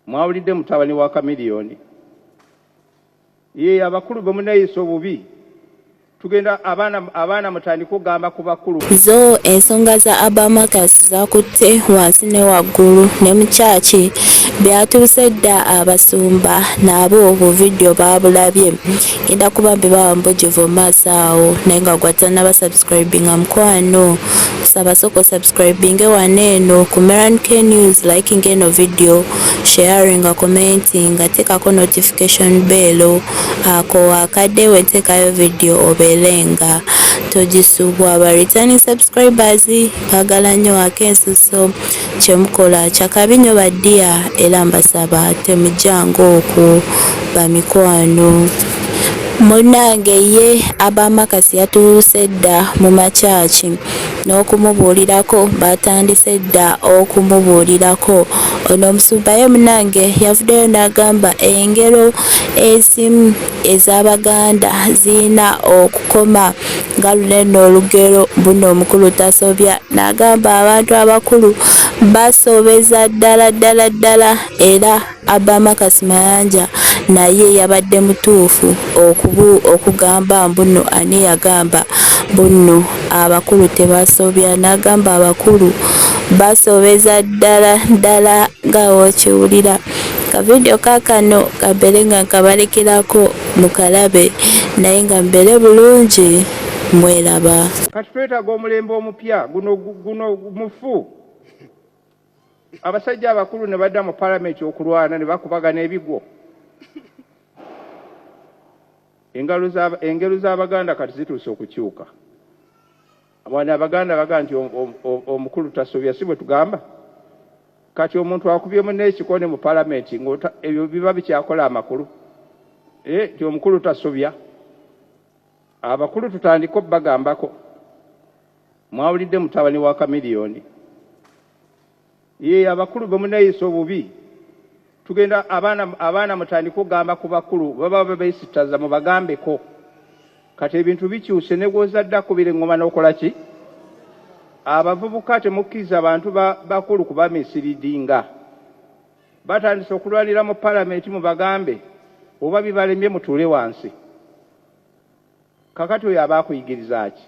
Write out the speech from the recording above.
Mwawulidde mutabani wa Chameleone. Yee abakulu bwemuneyisa obubi tugenda abaana abaana mutandike ogamba ku bakulu. Zo ensonga za Abba Marcus zakutte wansi ne waggulu ne mu kyaki byatuuse dda abasumba nabo bu video baabulabye. Ngenda kuba mbibawa mu bujjuvu mu maaso awo naye nga gwe atannaba subscribinga mukwano nsaba sooka osubscribinge wano eno ku Meran K News, liking eno video, sharinga, commentinga, teekako notification bell ako akadde wenteekayo video obeere nga togisubwa. Ba returning subscribers baagala nnyo ak'ensuso kyemukola kyakabi nnyo ba dear era mbasaba temujjanga okwo bamikwano. Munnange ye Abba Marcus yatuuse dda mu makyaki n'okumubuulirako baatandise dda okumubuulirako. Ono omusumba ye munnange yavuddeyo n'agamba engero ezimu ez'Abaganda zirina okukoma nga lunene olugero mbuno omukulu tasobya n'agamba abantu abakulu basobeza ddala ddala ddala era Abba Marcus Mayanja naye yabadde mutuufu okugamba mbuno ani yagamba mbuno abakulu tebasobya n'agamba abakulu basobeza ddala ddala nga w'okiwulira. Ka vidiyo kaakano kambeere nga nkabalekerako mukalabe naye nga mubeere bulungi mweraba. Kati twetaaga omulembe omupya guno guno mufu. Abasajja abakulu ne badda mu palamenti okulwana ne bakubagana ebigwo. Engalo z'Abaganda kati zituuse okukyuka. Wano Abaganda bagamba nti omukulu tasobya, si bwe tugamba? Kati omuntu akubye munne ekikone mu palamenti ebyo biba bikyakola amakulu? Nti omukulu tasobya. Abakulu tutandike obbagambako. Mwawulidde mutabani wa Chameleone. Yee abakulu bwemuneyisa obubi tugenda abaana abaana mutandike ogamba ku bakulu baba babesittaza mubagambeko. Kati ebintu bikyuse ne gw'ozadde akubira eŋŋoma n'okola ki? Abavubuka temukkiriza bantu bakulu kubamisiridinga. Batandise okulwanira mu palamenti mubagambe oba bibalemye mutuule wansi. Kakati oyo aba akuyigiriza ki?